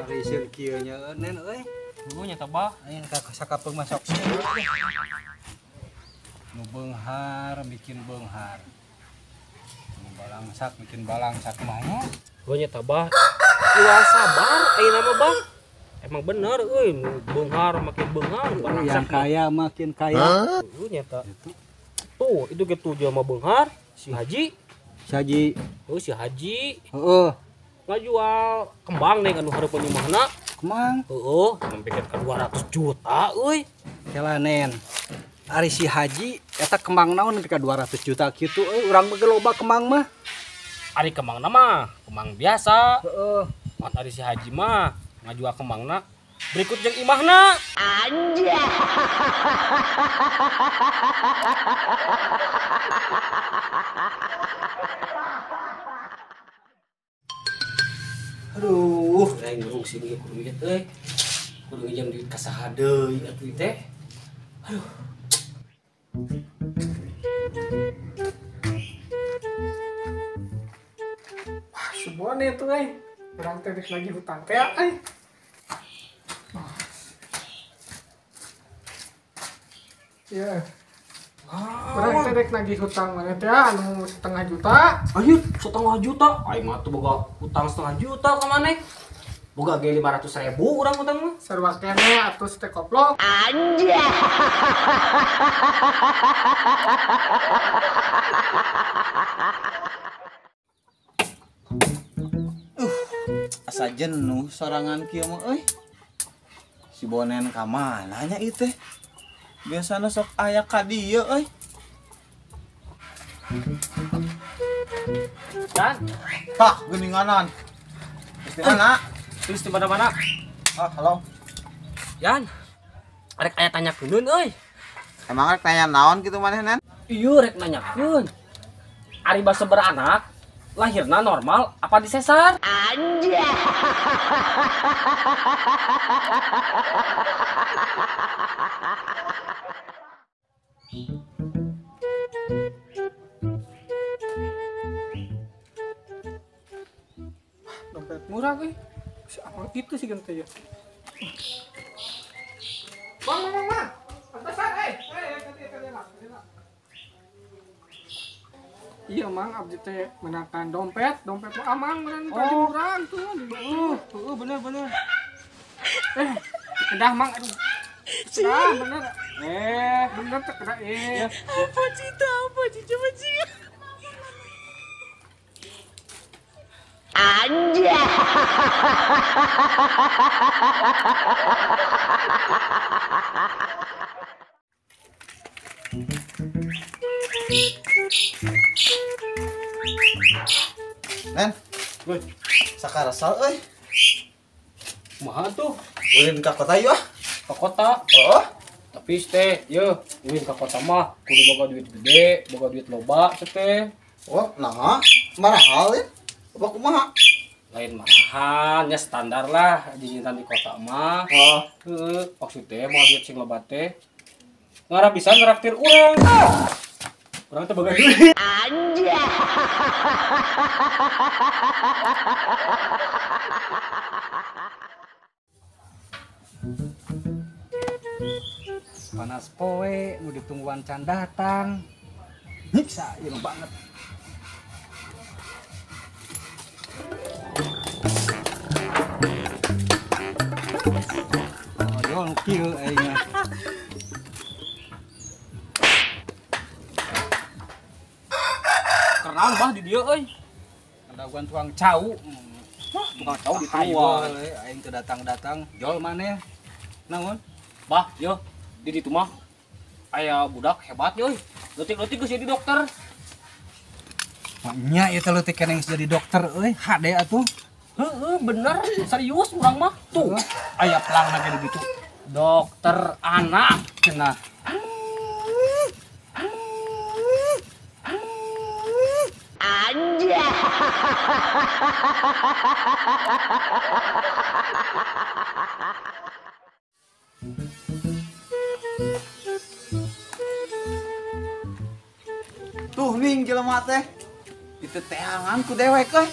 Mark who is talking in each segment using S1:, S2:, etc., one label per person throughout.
S1: Riseun kieu nya nen euy.
S2: Heuh nya tah bah.
S1: Aing ka sakapeung masuk. Nu beunghar bikin beunghar. Nu balangsak bikin balangsak mah nya.
S2: Heuh nya tah bah. Iwal sabar ayeuna mah bah. Emang bener euy, nu beunghar makin beunghar, balangsak
S1: yang kaya makin kaya.
S2: Heuh nya tah. Tuh, itu gitu jelema beunghar si Haji.
S1: Si Haji.
S2: Heuh si Haji.
S1: Heeh.
S2: Ngajual kembang deh anu hareupeun imahna.
S1: Kembang.
S2: Heeh, sampai ke 200 juta euy.
S1: Kelanen. Ari si Haji eta kembang naon nepi ka 200 juta kitu euy, urang mah loba kembang mah.
S2: Ari kembangna mah kembang biasa.
S1: Heeh.
S2: Pan ari si Haji mah ngajual kembangna berikut jeung imahna.
S3: Anjay.
S2: Aduh, aing ngurung sini kudu duit euy. Kudu nginjem duit ka saha deui atuh teh. Aduh.
S4: Wah, subone tuh euy. Urang teh lagi hutang teh euy. Iya. Urang teh rek nagih hutang mana teh anu setengah juta.
S2: Ayo, setengah juta. Aing mah tuh boga hutang setengah juta ka maneh. Boga ge 500.000 urang hutang mah.
S4: Sarua keneh atuh teh koplok.
S3: Anjay.
S5: Asa jenuh sorangan kieu mah euy. Si Bonen ka mana nya ieu teh? Biasana sok aya ka dieu euy.
S2: Dan
S5: tah geuninganan. Geus di mana?
S2: Terus di mana-mana?
S5: Ah, halo.
S2: Yan. Rek aya tanyakeun euy.
S5: Emang rek nanya naon kitu maneh, Nen?
S2: Iya, rek nanyakeun. Ari basa beranak lahirna normal apa disesar?
S3: Anjay.
S4: Dompet murah euy. Si apa itu sih gente ya? Bang, bang, bang. Pantesan euy. Kadieu. Iya mang, abdi teh menangkan dompet, dompet mah amang menang tadi murah tuh.
S2: Heeh, bener bener.
S4: Kedah mang, aduh. Kedah bener. Bener teh kedah eh.
S3: Apa cita, apa cita, coba cita. Anjay.
S5: Nen, woi, sakarasal euy.
S2: Kumaha tuh?
S5: Ulin ka kota yeuh ah.
S2: Ka kota?
S5: Heeh.
S2: Tapi teh, yeuh, ulin ka kota mah kudu boga duit gede, boga duit loba teh.
S5: Oh, naha? Marahal ya? Apa kumaha?
S2: Lain mahal, nya standar lah jinjitan di kota mah.
S5: Oh,
S2: heeh, maksudnya mau duit sing loba teh. Ngarah bisa ngeraktir urang. Urang teh boga duit.
S3: Anjay.
S1: Panas poe nu ditungguan can datang. Nyiksa ieu banget. Oh, yo nu kieu aing mah.
S2: Kenaon bah di dieu euy.
S1: Daguan tukang cau.
S2: Wah, tukang cau dituan.
S1: Aing teu datang-datang, jol maneh. Naon?
S2: Bah, yo di ditu mah aya budak hebat euy. Leutik-leutik geus jadi dokter.
S1: Nya ieu teh leutik keneh geus jadi dokter euy, hade atuh.
S2: Heeh, bener, serius urang mah. Tuh, aya pelangna ge di ditu. Dokter anak
S1: cenah.
S3: Anjay.
S5: Tuh ning jelema teh. Diteteangan ku dewek euy.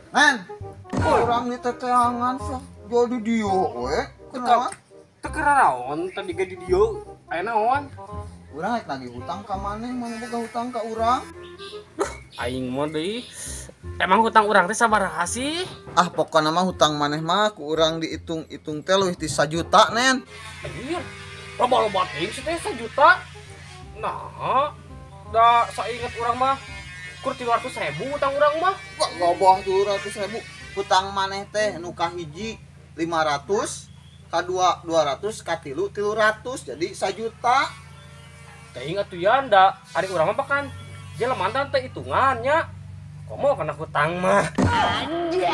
S5: Nen, urang di teteangan sok jadi dieu we. Kunaon?
S2: Teu kararaon tadi ge di dieu. Aya naon?
S5: Urang rek nagih hutang ka maneh, maneh boga hutang ka urang.
S2: Duh, aing mah deui. Emang hutang urang teh sabaraha sih?
S5: Ah, pokona mah hutang maneh mah ku urang diitung-itung teh leuwih ti 1 juta, Nen.
S2: Anjir. Loba-loba teuing sih teh 1 juta. Nah, da sainget urang mah kur 300.000 hutang urang mah.
S5: Wah, loba 300.000. Hutang maneh teh nu kahiji 500, kadua 200, katilu 300, jadi 1 juta.
S2: Teuing atuh ya da ari urang mah kan jelema teh hitungannya. Komo kana hutang mah.
S3: Anjay.